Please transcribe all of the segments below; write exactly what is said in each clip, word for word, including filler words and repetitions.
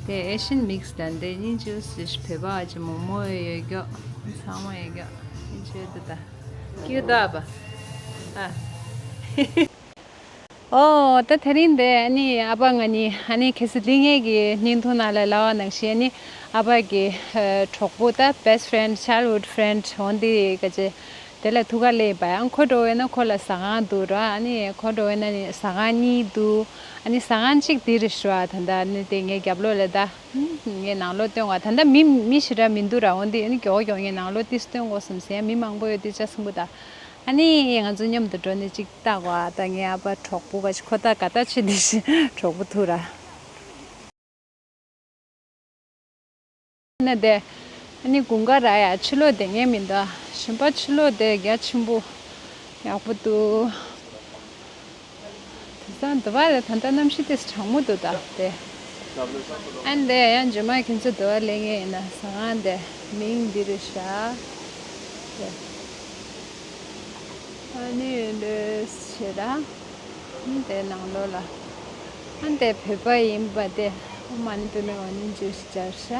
དེ་ཨེ་ཤན་མིག་སི་དང་དེ་གཉིས་ཅུ་སི་བོད་པ་ཅི་མོག་མོག་ཡོད་རྒྱུ་ཚང་མ་ཡོད་རྒྱུ་གཉིས་ཅུ་དུ་ད་ཀྱི་ད་བ་ཨ། ཨོ་ད་དེ་རིང་དེ་ཨ་ནི་ཨ་ཕ་ང་གཉིས་ཨ་ནི་ཁ་སང་འདི་ངེད་ཀྱི་བརྙན་ཐུང་ནང་ལ་ལབ་པ་ནང་བཞིན་ཨ་ནི་ཨ་ཕ་གི་ཨ་གྲོགས་པོ་ད་best friend childhood friend འོ་འདི་ག་ཅེ། དེ་ལ་ཐུག་ག་སླེབས་པ་ཡང་ཁོ་འགྲོ་བས་ན་ཁོ་ལ་ཟ་ཁང་འདུག་ར། ཨ་ནི་ཁོ་འགྲོ་བས་ན་ནི་ཟ་ཁང་གཉིས་འདུག་ཨ་ནི་ཟ་ཁང་གཅིག་འདི་རེད་ཤག་ད་ལྟ་ནི་དེ་ངའི་རྒྱབ་ལོགས་ལ་ད་ངའི་ནང་ལོགས་སྟོན་ག་ད་ལྟ་མི་མི་ཞེ་དྲག་མི་འདུག་ར། འོན་ཏེ་ཨ་ནི་མགྱོགས་མགྱོགས་ངའི་ནང་ལོགས་ཏིས་སྟོན་དགོས་བསམ་སེ་ཡང་མི་མང་པོ་ཡོད་དེ་ཅག་སུན་པོ་ད། ཨ་ནི་ང་ཚོ་མཉམ་དུ་འགྲོ་ནས་གཅིག་ལྟ་ག་ད་ངའི་ཨ་ཕ་གྲོགས་པོ་ག་ཅིག་ཁོ་ད་ག་ད་ཆེ་འདི་ཞིག་གྲོགས་པོ་ཐུག་ར། ན་དེ། ཨ་ནི་དགུན་ཁ་ར་ཡ་ཕྱི་ལོགས་བསྡད་མཁན་མི་འདུག་ཞིང་པ་ཕྱི་ལོགས་དེ་རྒྱ་ཆེན་པོ་ཡག་པོ་འདུག་དེང་སང་འདི་བ་ལ་ད་ལྟ་གནམ་གཤིས་དེ་གྲང་མོ་འདུག་ད་དེ། ཨ་ནི་དེ་ཡང་རྗེས་མ་ཁྱེད་ཚོ་འདི་བ་སླེབས་མཁན་ཡིན་ན་ཟ་ཁང་དེ་མིང་འདི་རེད་ཤག་དེ། ཨ་ནི་འདི་བྱེད་ར། ཨ་ནི་དེ་ནང་ལོགས་ལ། ཨ་ནི་དེ་བོད་པ་ཡིན་པ་དེ། ཨ་མ་ནི་བོད་མི་འོ་ནི་འཇུ་ཞིག་སྦྱར་ཤག་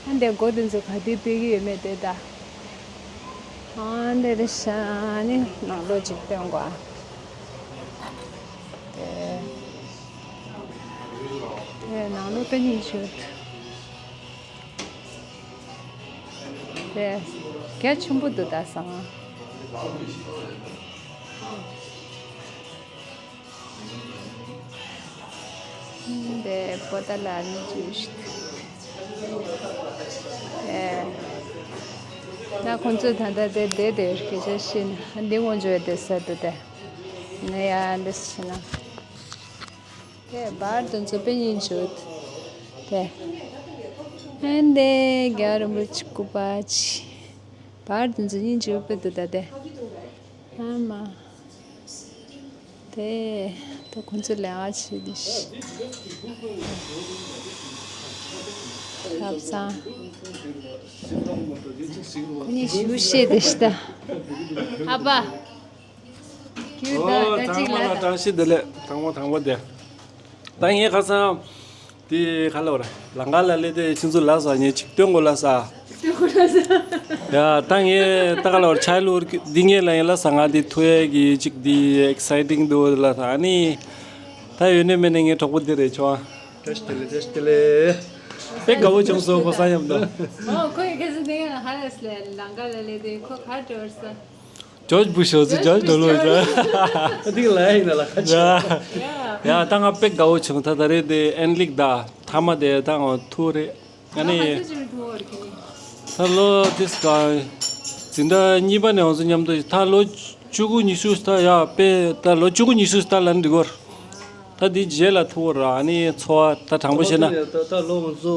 ཨ་ནི་དེ་སྒོ་དེ་ཚོ་ག་དུས་ཕྱེ་གི་ཡོད་མེད་དེ་ད། ཨ་ནི་དེ་རེད་ཤག་ཨ་ནི་ནང་ལོགས་ཅིག་སྟོན་དགོས། དེ། དེ་ནང་ལོགས་དཔེ་སྙིང་རྗེ་པོ་འདུག་དེ། རྒྱ་ཆེན་པོ་འདུག་ད་ཟ་ཁང་། དེ་པོ་ཏཱ་ལ་ནི་ཅུས། དེ། ད་ཁོང་ཚོས་ད་ལྟ་དེ་བསྡད་དེ་སྐད་ཆ་བཤད་ན་འདི་ངོ་འཇོག་དེ་ཟེར་འདུག་དེ། ནི་ཡ་འདི་ཕྱིན་ན། དེ་བར་དུ་ཚོ་དཔེ་སྙིང་རྗེ་པོ་འདུག་དེ། ཨ་ནི་དེ་རྒྱལ་བ་རིན་པོ་ཆེ་སྐུ་པར་ཅིག་བར་དུ་ཚོ་སྙིང་རྗེ་པོ་དཔེ་འདུག་ད་དེ། ཨ་མ། དེ། ད་ཁོང་ཚོ་ལས་ཀ་བྱེད་དེ་ཤི། ལྷ་བཟང་། ཁོ་གཉིས་ཞུ་ཤེས་དེ་ཤི་ད། ཨ་ཕ། ཁྱོད་ད་ད་ཅིག་ལ་ད། བཀྲ་ཤིས་བདེ་ལེགས། དང་པོ་དང་པོ་དེ། ད་ངས་ཁ་སང་དེ་ག་ལ་བར་ལང་ཀ་ལ་སླེབས་དེ་ཁྱེད་ཚོ་ལ་ས་ངས་ཅིག་སྟོན་དགོས་ལ་ས། སྟོན་དགོས་ལ་ས། ཡ་ད་ངས་ད་ག་ལ་བར་ཆའི་ལུར་འདི་ངས་ལ་ཡིན་ལ་ས་ང་འདི་ཐུ་ཡ་གི་ཅིག་འདི་ཨེག་སའི་ཊིང་འདུག་ལ་ས། ཨ་ནི་ད་ཡོད་ནས་མེད་ནས་ངའི་གྲོགས་པོ་འདི་རེད་ཆོག་ཨ། བཀྲ་ཤིས་བདེ་ལེགས། བཀྲ་ཤིས་བདེ་ལེགས། དཔེ་དགའ་བོ་བྱུང་སོང་ཁོ་ས་མཉམ་དུ། ཨོ་ཁོ་ཡི་ཁ་སང་དེ་ང་ཧ་ལས་ལས་ལང་ཀ་ལ་སླེབས་དེ་ཁོ་གར་འགྲོ་བར་ས། ཇོརྗ་བུ་ཤ་ཟེར་ཇོརྗ་ཌོ་ལོ་ཟེར། འདི་ལ་ཡིན་ན་ལ་ཁ་ཆེ། ཡ། ཡ་ད་ང་དཔེ་དགའ་བོ་བྱུང་ད་ད་རེད་དེ་ཨན་ལིག་ད་ཐ་མ་དེ་ད་ང་ཐུག་རེད། ཨ་ནི། ད་ལོ་དིས་ག་འཛིན་གྲྭ་གཉིས་པ་ནས་ང་ཚོ་མཉམ་དུ་ད་ལོ་བཅུ་དགུ་ཉི་ཤུ་ད་ཡ་དཔེ་ད་ལོ་བཅུ་དགུ་ཉི་ཤུ་ད་ལ་འདི་གོར། ད་འདི་རྗེས་ལ་ཐུག་ར་ཨ་ནི་འཚོ་བ་ད་དྲང་པོ་བཤད་ན། ད་ད་ལོ་ང་ཚོ་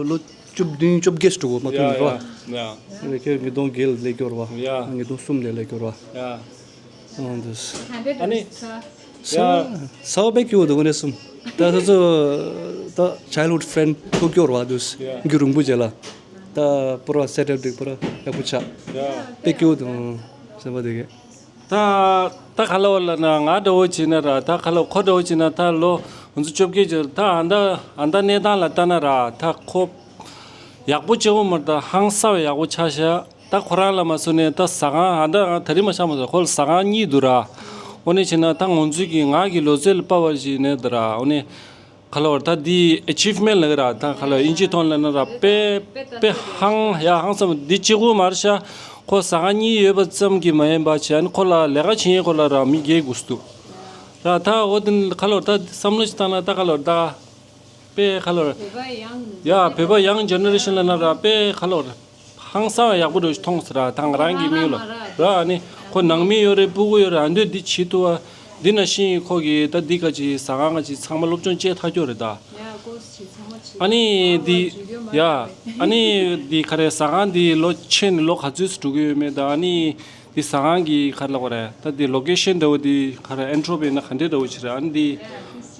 ལོ། བཅུ་བདུན་བཅོ་བརྒྱད་ཞིག་འགྲོ་གི་མ་ཐུབ་ཡ་ནི་རོ། ཡ་ཡ། ཁྱོད་ཉིས་སྟོང་བརྒྱད་ལ་སླེབས་ཀྱི་ཡོད་རེད་བ། ཡ། ཉིས་སྟོང་གསུམ་ལ་སླེབས་ཀྱི་ཡོད་རེད་བ། ཡ། ཨང་དུ། ཨ་ནི། ས་ཡ། ས་བ་དཔེ་སྐྱིད་པོ་འདུག་གོ་གནས་གསུམ། ད་ད་ཚོ། ད་childhood friend ཐུག་ཀྱི་ཡོད་རེད་བ་དུས། ཡ། རྒྱུན་རིང་པོ་རྗེས་ལ། ད་པུ་ར་སེ་ཊལ་འདུག་པུ་ར་ཡག་པོ་ཆགས། ཡ། དཔེ་སྐྱིད་པོ་འདུག་སེམས་པ་དེ་གས། ད་ད་ག་ལ་བ་ལ་ན་ང་འདྲ་བོ་བྱས་ན་ར་ད་ག་ལ་ཁོ་འདྲ་བོ་བྱས་ན་ད་ལོ་ང་ཚོ་བཅོ་བརྒྱད་ཅིག་ད་ཨ་མདའ་ཨ་མདའ་གནས་སྟངས་ལ་ལྟ་ན་ར་ད་ཁོ་ཡག་པོ་བྱེད་འོ་མ་རེད། ད་ཧང་སང་བའི་ཡག་པོ་ཆགས་ཤག་ད་ཁོ་རང་ལ་མ་སོང་ནས་ད་ཟ་ཁང་ཨ་མདའ་ང་ད་རིང་མ་ཤག་མ་སོང་ཁོ་ལ་ཟ་ཁང་གཉིས་འདུག་ར། འོ་ནས་བྱས་ན་ད་ང་ཚོའི་གི་ང་གི་ལོ་ཚོད་ལ་དཔའ་བ་ཞིག་ནས་ད་ར་འོ་ནས། ག་ལ་བར་ད་འདི་ཨེ་ཆིབ་མེན་ལ་གི་ར་ད་ག་ལ་ཨིན་ཇི་ཐོང་ལ་ན་ར་དཔེ་དཔེ་ཧང་ཡ་ཧང་སམ་འདི་གཅིག་པུ་མ་རེད་ཤག་ཁོ་ཟ་ཁང་གཉིས་ཡོད་པ་ཙམ་གྱིས་མ་ཡིན་པ་བྱས་ཨ་ནི་ཁོ་ལ་ལས་ཀ་བྱེད་མཁན་ཁོ་ལ་ར་མི་བརྒྱད་དགུ་འདུག་ར། ད་འོ་དེ་ག་ལ་བར་ད་བསམ་བློ་ཞིག་བཏང་ན་ད་ག་ལ་བར་ད་དཔེ་ག་ལ་བར་ཡ་བོད་པ་ཡང་ཇེ་ནེ་རེ་ཤན་ལ་ན་ར་དཔེ་ག་ལ་བར། ཧང་སང་བ་ཡག་པོ་འདྲ་ཞིག་མཐོང་སོང་ར་ད་ང་རང་གི་མིང་ལ་ར་ཨ་ནི་ཁོ་ནང་མི་ཡོད་རེད་སྤུ་གུ་ཡོད་རེད་ཨ་འདོད་འདི་བྱེད་ཐུབ་བ་འདི་ན་ཤིང་ཡིན་ཁོ་གི་ད་འདི་ག་ཅི་ཟ་ཁང་ག་ཅི་ཚང་མ་སློབ་སྦྱོང་བྱས་ཐག་ཆོད་རེད་ད། ཨ་ནི་འདི་ཡ་ཨ་ནི་འདི་ག་རེ་ཟ་ཁང་འདི་ལོ་ཕྱེ་ནས་ལོ་ག་ཚོད་སུ་འགྲོ་གི་ཡོད་མེད་ད་ཨ་ནི་འདི་ཟ་ཁང་གི་ག་རེ་ལབ་དགོས་རེད་ད་འདི་ལོ་ཀེ་ཤན་འདྲ་བོ་འདི་ག་རེ་ཨེན་ཊོ་པི་ན་ག་འདྲས་འདྲ་བོ་ཅིག་རེད་ཨ་ནི་འདི་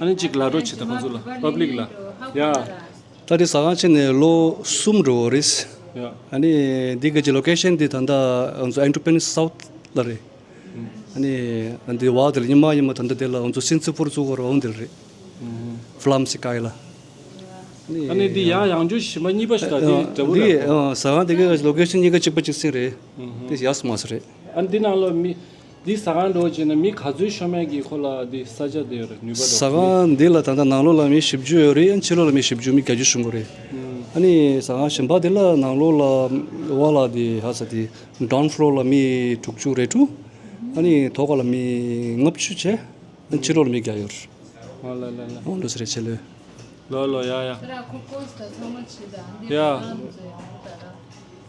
ཨ་ནི་ཅིག་ལབ་རོགས་བྱེད་ད་ཁོང་ཚོ་ལ་པབ་ལིག་ལ་ཡ། ད་དེ་ཟ་ཁང་ཕྱེ་ནས་ལོ་གསུམ་འགྲོ་བ་རེད། ཡ། ཨ་ནི་འདི་ག་ཅི་ལོ་ཀེ་ཤན་འདི་ད་ལྟ་ང་ཚོ་ཨེན་ཊོ་པི་ནི་སའུཐ་ལ་རེད། ཨ་ནི་འདི་བ་དེ་ལ་ཉི་མ་ཉི་མ་ད་ལྟ་དེ་ལ་ང་ཚོ་སིང་ཙི་ཕུར་བཙུགས་པ་རེད་འོང་དེ་ལ་རེད། ཧྥ་ལམ་སི་ཀའི་ལ། ཨ་ནི་འདི་ཡང་ཡང་བསྐྱར་ཞིབ་མ་གཉིས་པ་ཞིག་དང་འདི་འདྲ་བོ་རེད། ཟ་ཁང་དེ་གའི་ལོ་ཀེ་ཤན་གཉིས་ཀ་གཅིག་པ་གཅིག་སེ་རེད། དེ་ཡག་སོང་མ་སོང་རེད། ཨ་ནི་འདི་ནང་ལོ་མི་འདི་ཟ་ཁང་འགྲོ་བྱས་ན་མི་ག་ཚོད་ཤོང་མཁན་གྱི་ཁོ་ལ་འདི་ས་ཆ་དེ་ཡོད་རེད། ནུས་པ་འདྲ་བོ། ཟ་ཁང་འདི་ལ་ད་ལྟ་ནང་ལོགས་ལ་མི་བཞི་བཅུ་ཡོད་རེད། ཨ་ནི་ཕྱི་ལོགས་ལ་མི་བཞི་བཅུ། མི་བརྒྱད་ཅུ་ཤོང་གི་རེད། ཨ་ནི་ཟ་ཁང་གཞན་པ་དེ་ལ་ནང་ལོགས་ལ་བ་ལ་དེ་ཧ་ས་དེ་གྲའུན་ཕ་ལོར་ལ་མི་དྲུག་ཅུ་རེ་དྲུག་ཨ་ནི་ཐོག་ཁ་ལ་མི་ལྔ་བཅུ་བྱས། ཕྱི་ལོགས་ལ་མི་བརྒྱ་ཡོད། ཨོ་ལ་ལ་ལ། ཨོ་ལོ་སི་རེ་ཆེ་ལོས། ལོ་ལོ་ཡ་ཡ། ཡ།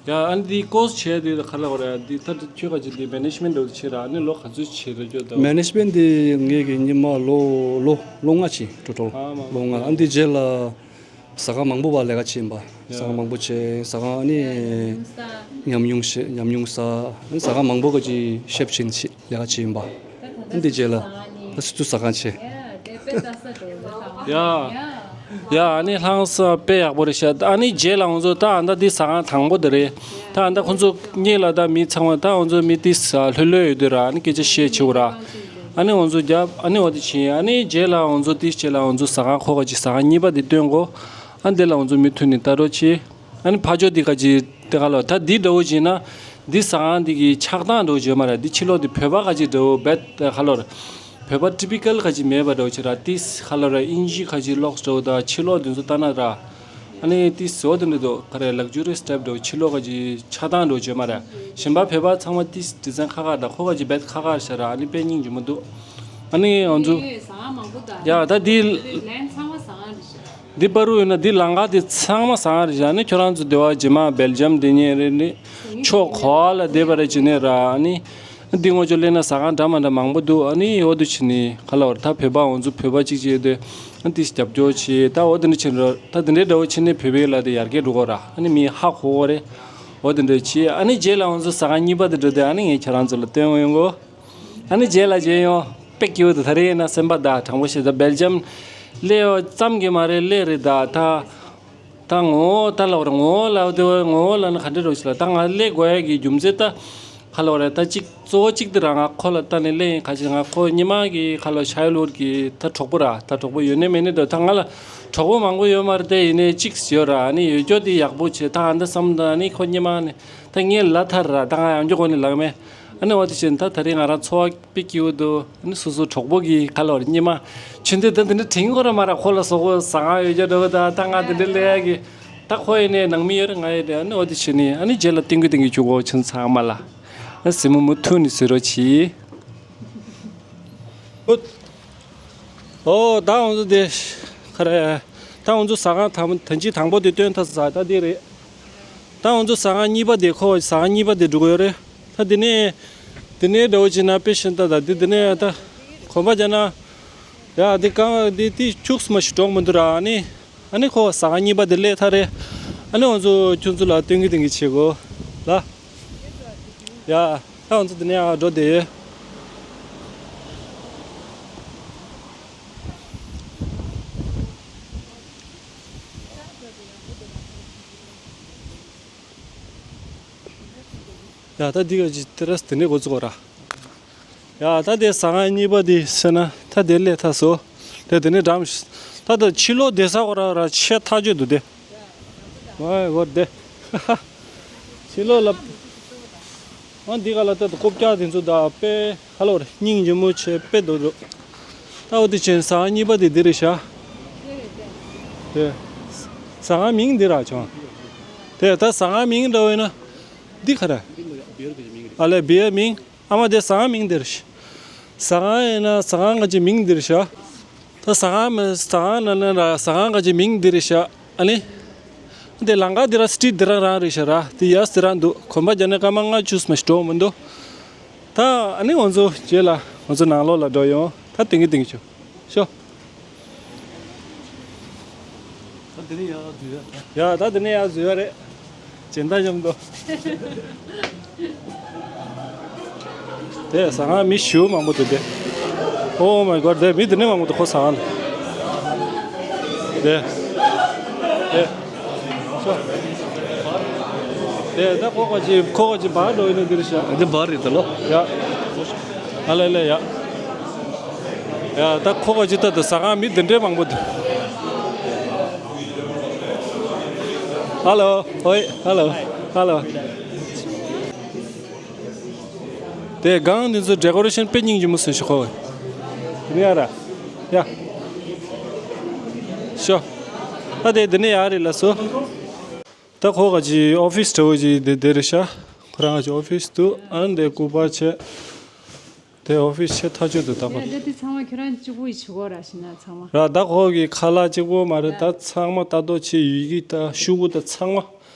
ཡ་ཨ་ནི་འདི་ཀོར་སི་བྱས་དུས་ག་ལ་བ་ར་འདི་ད་ཁྱོད་ག་ཅི་འདི་མེ་ནེ་ཇི་མེན་ཊི་འདྲ་བོ་བྱེད་ར། ཨ་ནི་ལོ་ག་ཚོད་བྱེད་ར་ཁྱོད་ད། མེ་ནེ་ཇི་མེན་ཊི་འདི་ངེད་ཀྱི་ཉི་མ་ལོ་ལོ་ལོ་ལྔ་ཅིག་ཊོ་ཊལ་ལོ་ལྔ། ཨ་ནི་འདི་རྗེས་ལ། ཟ་ཁང་མང་པོ་བ་ལས་ཀ་བྱེད་ཡིན་པ། ཟ་ཁང་མང་པོ་བྱེད། ཟ་ཁང་ཨ་ནི་ཉམས་མྱོང་བཤད། ཉམས་མྱོང་ས། ཨ་ནི་ཟ་ཁང་མང་པོ་ག་ཅིག་ཤེབ་ཕྱིན་ཆེད་ལས་ཀ་བྱེད་ཡིན་པ། ཨ་ནི་དེ་རྗེས་ལ་ད་སི་ཏུ་ཟ་ཁང་བྱེད། ཡ། ཡ་ཨ་ནི་ལྷང་ས་དཔེ་ཡག་པོ་རེད་ཤག་ཨ་ནི་རྗེས་ལ་ང་ཚོ་ད་ཨ་ད་འདི་ཟ་ཁང་དང་པོ་དེ་རེད། ད་ཨ་ད་ཁོང་ཚོ་གཉིས་ལ་ད་མི་ཚང་མ་ད་ང་ཚོ་མི་ཏིས་ལྷོད་ལྷོད་ཡོད་དུས་ར། ཨ་ནི་སྐད་ཆ་བཤད་བྱེད་འོ་ར། ཨ་ནི་ང་ཚོ་རྒྱབ། ཨ་ནི་འོ་དེ་བྱིན། ཨ་ནི་རྗེས་ལ་ང་ཚོ་དེ་རྗེས་ལ་ང་ཚོ་ཟ་ཁང་ཁོ་ག་ཅིག་ཟ་ཁང་གཉིས་པ་དེ་སྟོན་གོ། ཨ་འདི་ལ་ང་ཚོ་མུ་མཐུད་ནས་ལྟ་རོགས་བྱེད། ཨ་ནི་ཕ་ཇོ་དེ་ག་ཅིག་དེ་ག་ལ་ད་འདི་འདྲ་བོ་བྱིན་ན། འདི་ཟ་ཁང་འདི་གི་ཆགས་སྟངས་འདྲ་བོ་བརྗོད་མ་ར། འདི་ཕྱི་ལོགས་དེ་བོད་པ་ག་ཅིག་འདྲ་བོ་བེད་ག་ལ་ར། བོད་པ་ཊི་པི་ཀལ་ག་ཅིག་མེད་པ་འདྲ་བོ་བྱེད་ར། དེ་ག་ལ་ར་ཨིན་ཇི་ག་ཅིག་ལོགས་འདྲ་བོ་ད་ཕྱི་ལོགས་དེ་ཚོ་ལྟ་ན་ར། ཨ་ནི་ཏི་སི་འོ་དེ་འདྲ་འདུག་ག་རེ། ལག་ཇུ་རི་སི་ཊེབ་འདྲ་བོ་ཕྱི་ལོགས་ག་ཅིག་ཆགས་སྟངས་འདྲ་བོ་བརྗོད་མ་རེད། གཞན་པ་བོད་པ་ཚང་མ་ཏི་སི་ཌི་ཛའིན་ཁ་ཁ་དང་ཁོ་ག་ཅིག་བེད་ཁ་ཁ་ཤར་ར། ཨ་ནི་དཔེ་སྙིང་རྗེ་མོ་འདུག་ཨ་ནི་ང་ཚོ་ཡ་ད་འདི་འདི་པ་རུ་ཡོད་ན་འདི་ལམ་ཁ་དེ་ཚང་མ་ཟ་ཁང་རེད་ཤག་ཨ་ནི་ཁྱོད་རང་ཚོ་སྡེ་བ་རྗེས་མ་སྦེལ་ཇམ་དེ་ཉིན་རེ་ནི་ཕྱོགས་ག་ལ་བསྡད་པ་རེད་ཅེ་ནས་ར། ཨ་ནི། འདི་ངོ་ཅོ་ལེན་ན་ཟ་ཁང་འདྲ་མ་འདྲ་མང་པོ་འདུག་ཨ་ནི་འོ་དུ་ཕྱིན་ནི་ག་ལ་བར་ད་བོད་པ་འོ་ཚོ་བོད་པ་གཅིག་བྱས་ཏེ་ཨ་ཏི་རྒྱབ་སྐྱོར་བྱེད། ད་འོ་དེ་འདྲ་ཕྱིན་ར། ད་དེ་འདྲའི་འདྲ་བོ་ཕྱིན་ནས་བོད་པའི་ལ་དེ་ཡར་རྒྱས་འགྲོ་གོ་ར། ཨ་ནི་མི་ཧ་གོ་གོ་རེད། འོ་དེ་འདྲ་བྱེད། ཨ་ནི་རྗེས་ལ་འོ་ཚོ་ཟ་ཁང་གཉིས་པ་དེ་འགྲོ་དེ་ཨ་ནི་ངས་ཁྱེད་རང་ཚོ་ལ་སྟོན་ཡོང་གོ་ཨ་ནི་རྗེས་ལ་མཇལ་ཡོང་། དཔེ་སྐྱིད་པོ་འདུག་ད་རེས་ཡིན་ན་སེམས་པ་ད་དྲང་པོ་བཤད། ད་སྦེལ་ཇམ་སླེབས་ཙམ་གྱི་མ་རེད། སླེབས་རེད་ད་ད། ད་ངོ་བོ་ད་ལབ་ར། ངོ་བོ་ལབ་དེ་བ་ངོ་བོ་ལབ་ན་ག་འདྲ་རོ་ཞིག་ལ། ད་ང་སླེབས་དགོས་ཡ་གི་རྒྱུ་མཚན་ད་ག་ལབ་ར། ད་གཅིག་གཙོ་བོ་གཅིག་དེ་ར་ང་ཁོ་ལ་ལྟ་ནས་སླེབས་ཡིན། ག་ཅི་ང་ཁོ་ཉི་མ་གི་ག་ལབ་ཤའི་ལོར་གི་ད་གྲོགས་པོ་ར། ད་གྲོགས་པོ་ཡོད་ནས་མེད་ནས་ད་ད་ང་ལ་གྲོགས་པོ་མང་པོ་ཡོད་མ་རེད་དེ། ཡིན་ནས་གཅིག་ཡོད་ར། ཨ་ནི་ཡོད་རྒྱུ་དེ་ཡག་པོ་བྱས། ད་ཨ་འདི་བསམ་ད་ཨ་ནི་ཁོ་ཉི་མ་ནས་ད་ངས་ལབ་ཐར་ར། ད་ང་ཡང་འཇོག་གོ་ནས་ལབ་མེད། ཨ་ནི་འོ་དེ་བྱས་ད་ད་རེས་ང་རང་ཚོར་བ་དཔེ་སྐྱིད་པོ་འདུག་ཨ་ནི་སོ་སོ་གྲོགས་པོ་གི་ག་ལབ་ར་ཉི་མ་ཆུ་འདི་ད་འདི་འདྲ་དྲན་གོ་ར་མ་ར། ཁོ་ལ་སོགས་པ་ཟ་ཁང་ཡོད་རྒྱུ་འདྲ་བོ་ད་ད་ང་འདི་འདྲ་སླེབས་ཡ་གི་ད་ཁོ་ཡིན་ནའི་ནང་མི་ཡོད་རེད། ང་ཡོད་རེད། ཨ་ནི་འོ་དེ་བྱས་ནས་ཨ་ནི་རྗེས་ལ་སྟོན་གི་སྟོན་གི་བཅུག་གོ་ཆུ་ཚང་མ་ལ། ཨ་སེམས་མུ་མཐུད་ནས་བཟོས་རོགས་གྱིས། ཨོ་ད་ང་ཚོ་དེ་ག་རེ། ད་ང་ཚོ་ཟ་ཁང་དང་ཐང་ཅིག་དང་པོ་དེ་སྟོན་ཐ་ས་ད་དེ་རེད། ད་ང་ཚོ་ཟ་ཁང་གཉིས་པ་དེ་ཁོ་ཟ་ཁང་གཉིས་པ་དེ་འགྲོ་གི་ཡོད་རེད། ད་དེ་ནས་དེ་ནས་འདྲ་བོ་ཅིག་ན་དཔེ་ཤིན་ད་ད་དེ་དེ་ནས་ད་གོམ་པ་རྒྱག་ན་ཡ་དེ་གང་དེ་དེ་ཁྱུགས་མ་ཞིག་འགྲོ་མི་འདུག་ར། ཨ་ནི་ཨ་ནི་ཁོ་ཟ་ཁང་གཉིས་པ་དེ་སླེབས་ཐ་རེད། ཨ་ནི་ང་ཚོ་ཁྱོད་ཚོ་ལ་སྟོན་གི་སྟོན་གི་བྱེད་གོ་ལ། ཡ་ད་ང་ཚོ་དེ་ནས་ཡ་འགྲོ་དེ། ཡ་ད་འདི་ག་ཅི་ཏེ་ར་སི་དེ་ནས་འགོ་བཙུགས་ར། ཡ་ད་དེ་ཟ་ཁང་གཉིས་པ་དེ་ཟེར་ན་ད་དེ་སླེབས་ཐ་སོ། དེ་དེ་ནས་འགྲམ་ད་ད་ཕྱི་ལོགས་དེ་ས་གོ་ར་ར་ཆེ་ཐག་ཆོད་འདུག་དེ། ཝའི་ཝར་དེ། ཕྱི་ལོགས་ལ། ཨ་འདི་ག་ལ་ད་ད་ཀོ་བཀྱག་དེ་ཚོ་ད་དཔེ་ཧ་ལོ་ར་སྙིང་རྗེ་མོ་བྱས་དཔེ་འདུག་འདུག་ད་འོ་དེ་ཆེན་ཟ་ཁང་གཉིས་པ་དེ་འདི་རེད་ཤག་དེ། ཟ་ཁང་མིང་འདི་ར་བྱུང་། དེ་ད་ཟ་ཁང་མིང་འདྲ་བོ་ཡིན་ན། འདི་ག་རེ། ཨ་ལེ་བི་ཡ་མིང་། ཨ་མ་དེ་ཟ་ཁང་མིང་འདི་རེད་ཤག་ཟ་ཁང་ཡིན་ན་ཟ་ཁང་ག་ཅི་མིང་འདི་རེད་ཤག་ད་ཟ་ཁང་མི་ཟ་ཁང་ན་ན་ར་ཟ་ཁང་ག་ཅི་མིང་འདི་རེད་ཤག་ཨ་ནི། འདི་ལམ་ཁ་འདི་ར་སི་ཊི་རིཊ་འདི་རང་རང་རེད་ཤག་ར། འདི་ཡ་སི་རང་འདུག་གོམ་པ་རྒྱག་ན་སྐར་མ་ལྔ་བཅུ་མ་ཞིག་འགྲོ་མི་འདུག་ད་ཨ་ནི་ང་ཚོ་རྗེས་ལ་ང་ཚོ་ནང་ལོགས་ལ་འགྲོ་ཡོང་། ད་དེང་གི་དེང་གི་ཆུ་ཤོ། ད་དེ་ནས་ཡར་འཛུལ་ཡ་རེད། ཡ་ད་དེ་ནས་ཡར་འཛུལ་ཡ་རེད། སྦྱིན་བདག་མཉམ་དུ། དེ་ཟ་ཁང་མི་ཞེ་པོ་མང་པོ་འདུག་སྟེ། Oh my God། དེ་མི་དེ་ནས་མང་པོ་འདུག་ཁོ་ཟ་ཁང་ལ། དེ། དེ། ཤོ། དེ་ད་ཁོ་ག་ཅི་ཁོ་ག་ཅི་བར་འགྲོ་ཡིན་ན་འདིར་ཤ། འདི་བར་རེད་ད་ལོ། ཡ། ཨ་ལེ་ལེ་ཡ། ཡ་ད་ཁོ་ག་ཅི་ད་དེ་ཟ་ཁང་མི་དེ་འདྲའི་མང་པོ་འདུག་ཧ་ལོ། ཨོའི། ཧ་ལོ། ཧ་ལོ། དེ་སྒང་འདི་ཚོ་ཌེ་ཀོ་རེ་ཤན་དཔེ་སྙིང་རྗེ་མོ་བཟོས་ཤག་ཁོ། རེད་ཡ་ར། ཡ། ཤོ། ད་དེ་འདི་ནས་ཡར་རེད་ལགས་སོ། ད་ཁོ་ག་ཅི་ཨོ་ཕིས་འདྲ་བོ་ཅིག་དེ་དེ་རེད་ཤག་ཁོ་རང་ག་ཅི་ཨོ་ཕིས་འདུག་ཨ་ནི་དེ་སྐུ་པར་བྱས། དེ་ཨོ་ཕིས་བྱས་ཐག་ཆོད་འདུག་ད་ཁོ། ཡ་དེ་དེ་ཚང་མ་ཁྱོད་རང་གཅིག་པུ་ཡིས་བྱེད་དགོས་ར་ཤི་ན་ཚང་མ། ར་ད་ཁོ་གི་ཁ་ལག་གཅིག་པོ་མ་རེད། ད་ཚང་མ་ལྟ་རྟོག་བྱེད། ཡི་གེ་ད་ཤོག་གུ་ད་ཚང་མ།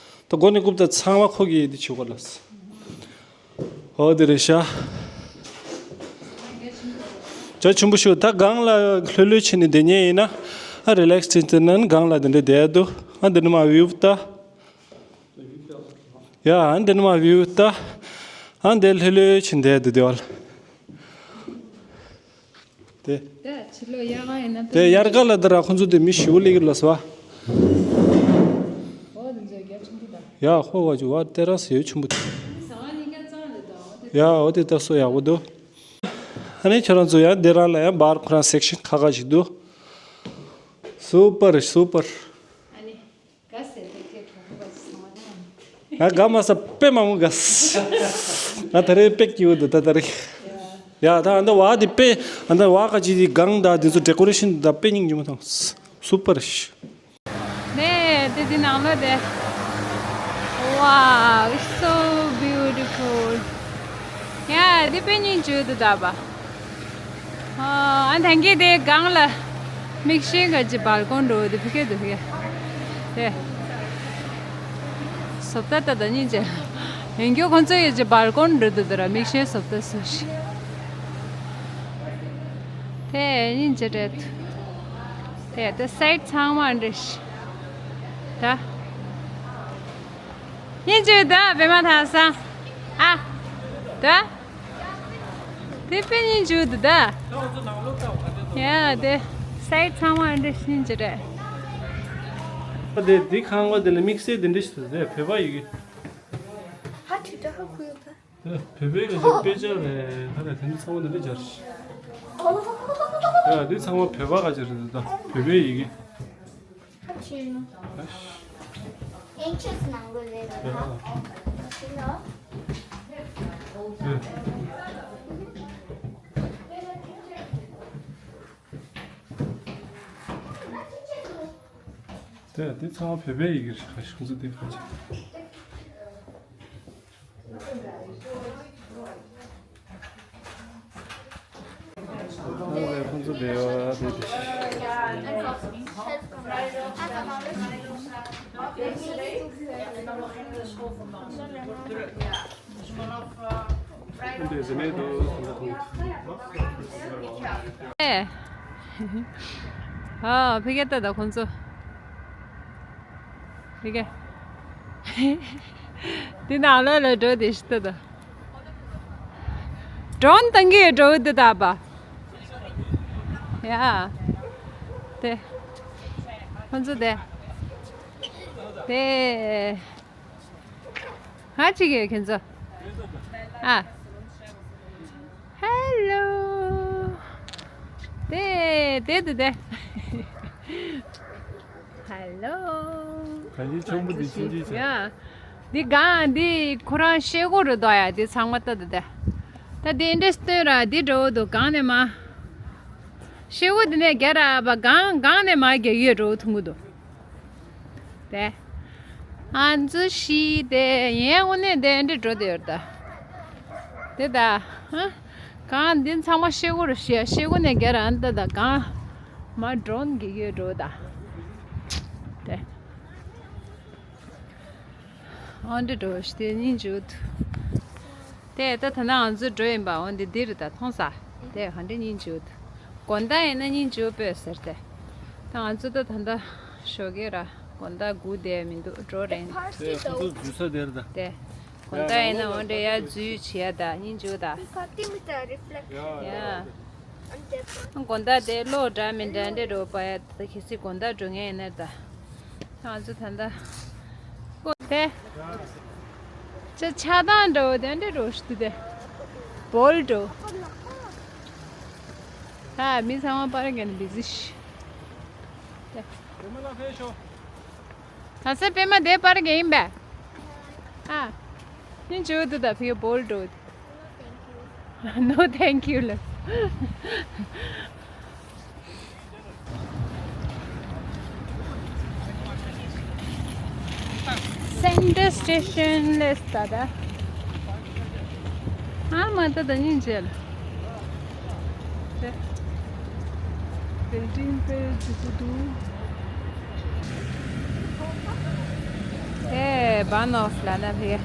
ད་མགོ་ནས་རྐུབ་ད་ཚང་མ་ཁོ་གིས་དེ་བྱེད་དགོས་ལགས། ཨོ་དེ་རེད་ཤག་རྒྱ་ཆེན་པོ་ཞིག་ད་སྒང་ལ་ལྷོད་ལྷོད་བྱས་ནས་བསྡད་མཁན་ཡིན་ན། ཨ་རི་ལེག་སི་བྱས་ནས་སྒང་ལ་དེ་འདྲ་བསྡད་འདུག་ཨ་འདི་ནས་མར་བིའུ་ལྟ། ཡ་ཨ་འདི་ནས་མར་བིའུ་ལྟ། ཨ་འདི་ལྷོད་ལྷོད་བྱས་བསྡད་འདུག་དེ་བ་ལ། དེ། དེ་ཕྱི་ལོགས་དབྱར་ཁ་ཡིན་ན་དེ་དཔེ་དབྱར་ཁ་ལ་དེ་ར་ཁོང་ཚོ་དེ་མི་ཞེ་པོ་སླེབས་ཀྱི་ལགས་སོ། འོ་དེ་ཚོ་རྒྱ་ཆེན་པོ་དང་། ཡ་ཧོ་བ་ཅུ་བ་ཏེ་ར་སི་ཡོད་ཆེན་པོ་དེ། ཟ་ཁང་གཉིས་ཀ་གཙང་རེད་དོ། ཡ་འོ་དེ་ལྟ་སོ་ཡག་པོ་འདུག་ཨ་ནི་ཁྱོད་རང་ཚོ་ཡང་འདི་རང་ལ་ཡང་བར་ཁོ་རང་སེག་ཤན་ཁག་ཁག་ཅིག་འདུག་སུ་པར་སུ་པར། ཨ་ནི། དགའ་ཟེར་ཏེ་ཁྱེད་གྲོགས་པོ་ཟེར་མ་ན། ང་དགའ་མ་ས་དཔེ་མང་པོ་དགའ། ང་ད་རེས་དཔེ་སྐྱིད་པོ་འདུག་ད་ད་རེས། ཡ་ད་ཨ་ད་བ་དེ་དཔེ་ཨ་ད་བ་ག་ཅི་དེ་སྒང་ད་དེ་ཚོ་ཌེ་ཀོ་རེ་ཤན་ད་དཔེ་སྙིང་རྗེ་མོ་དང་སུ་པར་ཤི། ནས་དེ་དེ་ནང་ལོ་དེ། Wow, it's so beautiful. ཡ་དེ་དཔེ་སྙིང་རྗེ་འདུག་ད་བ། ཨ་ད་གིན་དེ་སྒང་ལ་མིག་ཤེལ་ག་ཅི་བལ་ཀོན་འགྲོ་དེ་ཕི་ཀེ་འདུག་ཡ། དེ། བཟོ་ལྟ་ལྟ་ད་སྙིང་རྗེ། ཡིན་རྒྱུ་ཁོང་ཚོ་ཡོད་ཅི་བལ་ཀོན་འགྲོ་འདུག་དེ་ར་མིག་ཤེལ་བཟོ་ལྟ་བཟོ་ཞིག་དེ་སྙིང་རྗེ་རེད། དེ་དེ་སའིཌ་ཚང་མ་འདྲ་ཞིག་ད། སྙིང་རྗེ་ད་བེ་མ་ཐང་སང་། ཨ། ད། དེ་དཔེ་སྙིང་རྗེ་འདུག་ད། ཡ་དེ་སའིཌ་ཚང་མ་འདྲ་སྙིང་རྗེ་རེད། ཨ་དེ་དེ་ཁང་པ་དེ་ལ་དམིགས་བསལ་དེ་འདྲ་ཞིག་འདུག་དེ་བོད་པ་ཡི་གེ་ཧ་ཁྲི་ཏྲ་ཧ་ཁུ་ཡོད་ད། དེ་བོད་པའི་ག་ཅིག་དཔེ་ཆ་རེད། ད་ནས་དེ་ཚང་མ་དེ་འདྲ་སྦྱར་ཞིག་ཡ་དེ་ཚང་མ་བོད་པ་ག་ཅིག་རེད་ད། བོད་པའི་ཡི་གེ Anxious ནང་ལོགས་རེད། དེ་དེ་ཚང་མ་བོད་པའི་ཡི་གེ་རེད། ཁ་ཤས་ཁོང་ཚོ་དེ་ཁ་ཅིག་ཁོང་ཚོ་བེ་བ་བེ་བེ། འདི་ཟེ་མེད་དུ་ཁོང་ཚོ་ཐོང་། ཨེ། ཨ་ཕི་ཀེ་ཏ་ད་ཁོང་ཚོ། ཕི་ཀེ། འདི་ནང་ལོགས་ལ་འགྲོ་དེ་ཤི་ཏ་ད། ཌོན་བཏང་གི་འགྲོ་འདི་ད་པ། ཡ། དེ། ཁོང་ཚོ་དེ། དེ། ཧ་ཅི་གི་ཁྱེད་ཚོ། ཨ། ཧེ་ལོ། དེ་དེ་དེ་དེ། ཧེ་ལོ། ད་ཡིན་ཆོམ་པོ་འདི་ཕྱིན་ཅི་ཆ། ཡ། འདི་གང་འདི་ཁོ་རང་ཤེལ་སྒོ་རེད་དོ་ཡ། འདི་ཚང་མ་ལྟ་དེ་དེ། ད་འདི་ཨིན་ཌི་སྟོན་ར་འདི་འགྲོ་འདུག་གང་ནས་མ། ཤེལ་སྒོ་འདི་ནས་རྒྱ་ར་བ་གང་གང་ནས་མ་རྒྱ་ཡོད་འགྲོ་ཐུང་གི་འདུག་དེ། ཨ་ཙི་ཤི་དེ་ཡན་དངོས་གནས་དེ་འདྲ་འགྲོ་དེ་ཡོད་ད། དེ་ད། ཧ། གང་འདི་ཚང་མ་ཤེལ་སྒོ་རུ་ཤེལ་ཤེལ་སྒོ་ནས་རྒྱ་ར་ཨ་ནི་ད་ད་གང་། མ་ཌོན་གི་ཡོད་འགྲོ་ད། དེ། ཨ་འདྲ་འགྲོ་ཤི་དེ་སྙིང་རྗེ་འདུག་དེ་ད་ད་ནང་ང་ཚོ་འགྲོ་ཡིན་པ་འོ་འདི་འདིར་ད་མཐོང་ས། དེ་ག་འདྲ་སྙིང་རྗེ་འདུག་དགོང་དག་ཡིན་ན་སྙིང་རྗེ་པོ་ཟེར་ཏེ། ད་ང་ཚོ་ད་ད་ད་ཞོགས་ཀས་ར་དགོང་དག་སྒུག་བསྡད་མི་འདུག་འགྲོ་རན། དེ་ཁོ་ཚོ་འཛུལ་ས་དེར་ད། དེ། དགོང་དག་ཡིན་ན་འོ་འདྲ་ཡ་འཛུལ་བྱེད་ཡ་ད་སྙིང་རྗེ་ད། ཡ། དགོང་དག་དེ་གློག་འདྲ་མི་འདྲ་འདྲ་འགྲོ་པ་ཡ་ད་གལ་སྲིད་དགོང་དག་འགྲོ་མཁན་ཡིན་ན་ད། ང་ཚོ་ད་ལྟ། ཀོ་དེ། ཅ་ཆ་དང་འདྲ་བོ་དེ་འདྲ་འགྲོ་ཤི་དུ་དེ། བོལ་འགྲོ། ད་མི་ཚང་མ་པར་གན་བི་ཟི་ཤི། དེ། ད་ས་པད་མ་དེ་པར་གི་ཡིན་པས། ཨ། ཡིན་ཇུ་དུ་ད་ཕི་བོལ་འགྲོ། No thank you ལ། Central Station ལས་ད་ད། ཨ་མ་ད་ད་ཉིན་རྗེས་ལ། དེ། བིལ་ཌིང་དཔེ་རྫིག་པོ་འདུག་དེ་བྷ་ནོབ་ལ་ན་ཕི།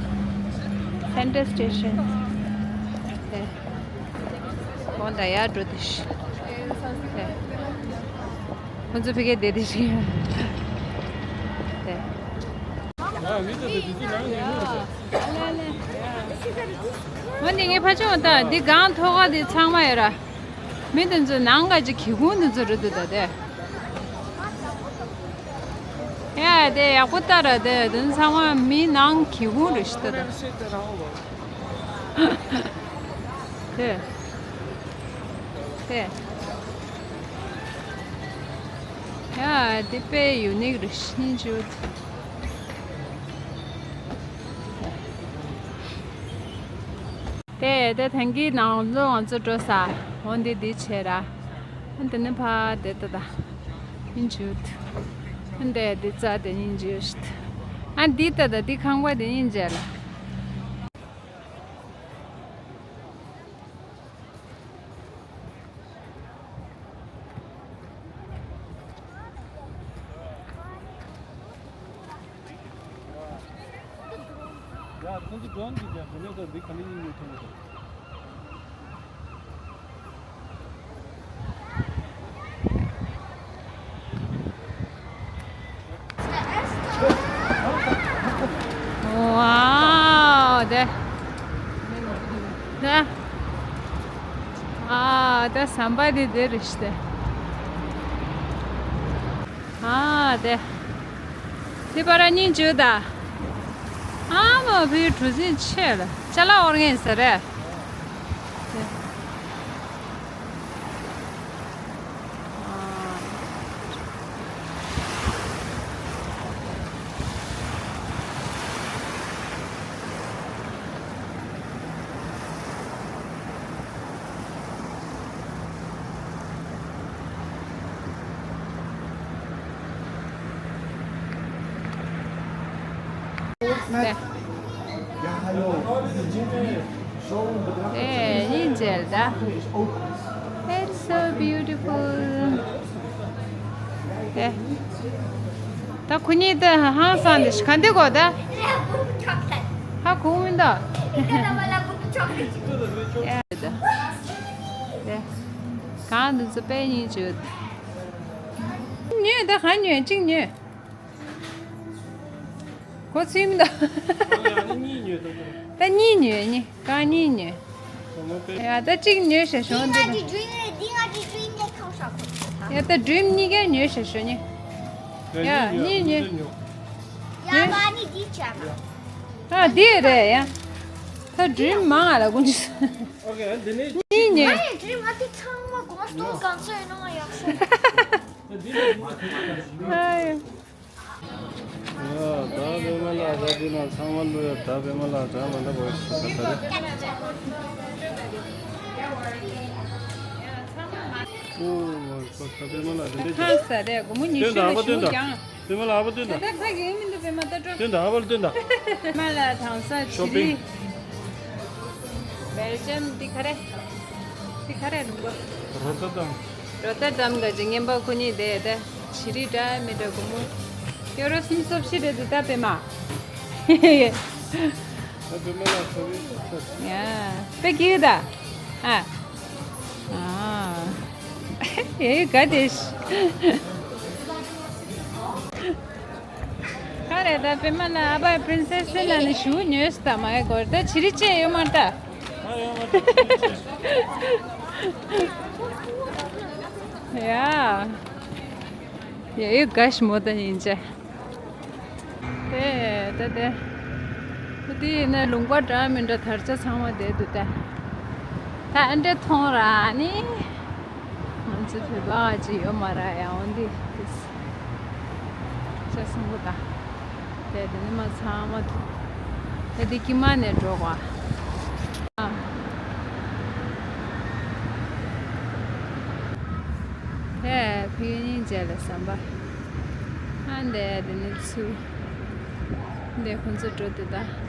Central Station དེ། གོང་ད་ཡར་འགྲོ་དུས། དེ། ཁོང་ཚོ་ཕ་གིར་བསྡད་དེ་ཞིག་དེ། འོ་ནི་ངའི་ཕ་ཆུང་ད་འདི་སྒང་ཐོག་ཁ་འདི་ཚང་མ་ཡོད་ར། མི་དེ་ཚོ་ནང་ག་ཅིག་གི་གུང་དེ་ཚོ་རེད་འདུག་ད་དེ། ཡ་དེ་ཡག་པོ་ལྟ་ར་དེ་དེ་ཚང་མ་མི་ནང་གི་གུང་རེད་ཤི་ད་དེ། དེ། དེ། ཡ་དེ་དཔེ་ཡུ་ནིག་རེད་ཤི་ཅུ། དེ་དེ་ཐང་གི་ནང་ལོ་ང་ཚོ་འགྲོ་ས། འོན་ཏེ་འདི་བྱས་ར། ཨ་འདི་ནི་ཕ་དེ་ད་ད། ཨིན་ཇུ། ཨ་འདི་འདི་རྩ་དེ་ཨིན་ཇུ་ཤི། ཨ་འདི་ད་ད་འདི་ཁང་པ་དེ་ཨིན་ཇེ་ལ། ཡ་ཁོང་ཚོ་ཌོན་གྱིས་ཀྱང་དེ་ནས་ད་འདི་ག་ནས་ཡིན་ཡོད་མཐོང་གི་འདུག་ཝའོ་དེ། དེ། ཨ་དེ་ཟམ་པ་དེ་དེ་རེད་ཤི་དེ། ཨ་དེ། དེ་པར་སྙིང་རྗེ་ད། ཨ་མ་བུའི་གྲུ་གཟིངས་ཆེ་ལ་ཅ་ལག་འོར་ངེས་ཟེར་རེད། དེ། ཨ། དེ། དེ་ཡིན་ཟེར་ད། It's so beautiful. དེ། ད་ཁོ་གཉིས་དེ་ཧང་སང་དེ་ག་འདི་གོ་ད། ཧ་གོ་མི་འདུག་དེ། གང་འདི་ཚོ་དཔེ་སྙིང་རྗེ། ཉོས་ད་གང་ཉོས་གཅིག་ཉོས། གོ་ཚུལ་མི་འདུག་ད་གཉིས་ཉོས་ད། ད་གཉིས་ཉོས་གཉིས། གང་གཉིས་ཉོས། ཡ་ད་གཅིག་ཉོས་ཤ་ཞོན་འདི་ད། ཡ་ད་ཌྲིམ་གཉིས་ཀ་ཉོས་ཤ་ཞོན་གཉིས། ཡ་གཉིས་ཉོས། ཡ་ཨ་འདི་རེད་ཡ། ད་ཌྲིམ་མང་ང་ལ་ཀུན་གཉིས་ཉོས། ཨ་ཡ། ཡ། ད་པད་མ་ལགས་ད་འདི་ན་ཚང་མ་ལོས་ད་པད་མ་ལགས་ད་མ་འདྲ་བོ་ཞིག་ད་ད་རེད། ཨོ་ད་པད་མ་ལགས་འདི་འདྲ་ཁང་ས་རེད་སྒོར་མོ་ཉི་ཤུ་ལ་ཞུ་ཀྱང་། པད་མ་ལགས་ཨ་ཕ་སྟོན་ད། པད་མ་ལགས་ཨ་ཕ་སྟོན་ད། ད་ད་ཕ་གི་མི་འདུག་པད་མ་ད་འགྲོ། སྟོན་ད་ཨ་ཕ་ལ་སྟོན་ད། པད་མ་ལགས་དང་ས་ཇི་ཤོ་པིང་རི། སྦེལ་ཇམ་འདི་ག་རེ། འདི་ག་རེ་ལུང་པ། རོ་ཏར་དམ། རོ་ཏར་དམ་ག་ཅི་རྔན་པ་ཁོ་གཉིས་དེ་དེ་ཇི་རི་འདྲ་མི་འདྲ་སྒོར་མོ། ཡོ་རོ་སུམ་སོ་བཞི་རེད་འདུག་ད་པད་མ། ད་པད་མ་ལགས་ཚོ་བི་ཚོ། ཡ། པད་སྐྱིད་ད། ཨ། ཨ། ཡེ་ག་དེ་ཤི། ག་རེ་ད་པད་མ་ལགས་ཨ་ཕ་པི་རིན་སེ་སི་ལ་ནི་ཞུ་ཉོས་ད་མ་ཡེ་གོ་ད་ཇི་རི་ཅེ་ཡོད་མ་ད། ཡ། ཡ་ཡོད་ག་ཤི་མོ་ད་ཡིན་ཅེ། དེ་དེ་དེ། ཁོ་དེ་ཡིན་ན་ལུང་པ་འདྲ་མི་འདྲ་དར་ཆ་ཚང་མ་དེ་འདུག་ད། ད་ཨ་འདྲེ་མཐོང་ར་ནི། ང་ཚོ་བོད་པ་ཅི་ཡོད་མ་ར་ཡ་འོན་ཏེ་དེ། ཆ་སྲུང་པོ་ད། དེ་ནི་མ་ཚང་མ་ཐུག་ད་དེ་ཀི་མ་ནས་འགྲོ་ག་ཨ། ཧེ་ཕི་ཡུན་ཡིན་རྗེས་ལ་ཟམ་པ། ཨ་འདས་དེ་ནི་ཚུ། འདས་ཁོང་ཚོ་འགྲོ་དེ་ད།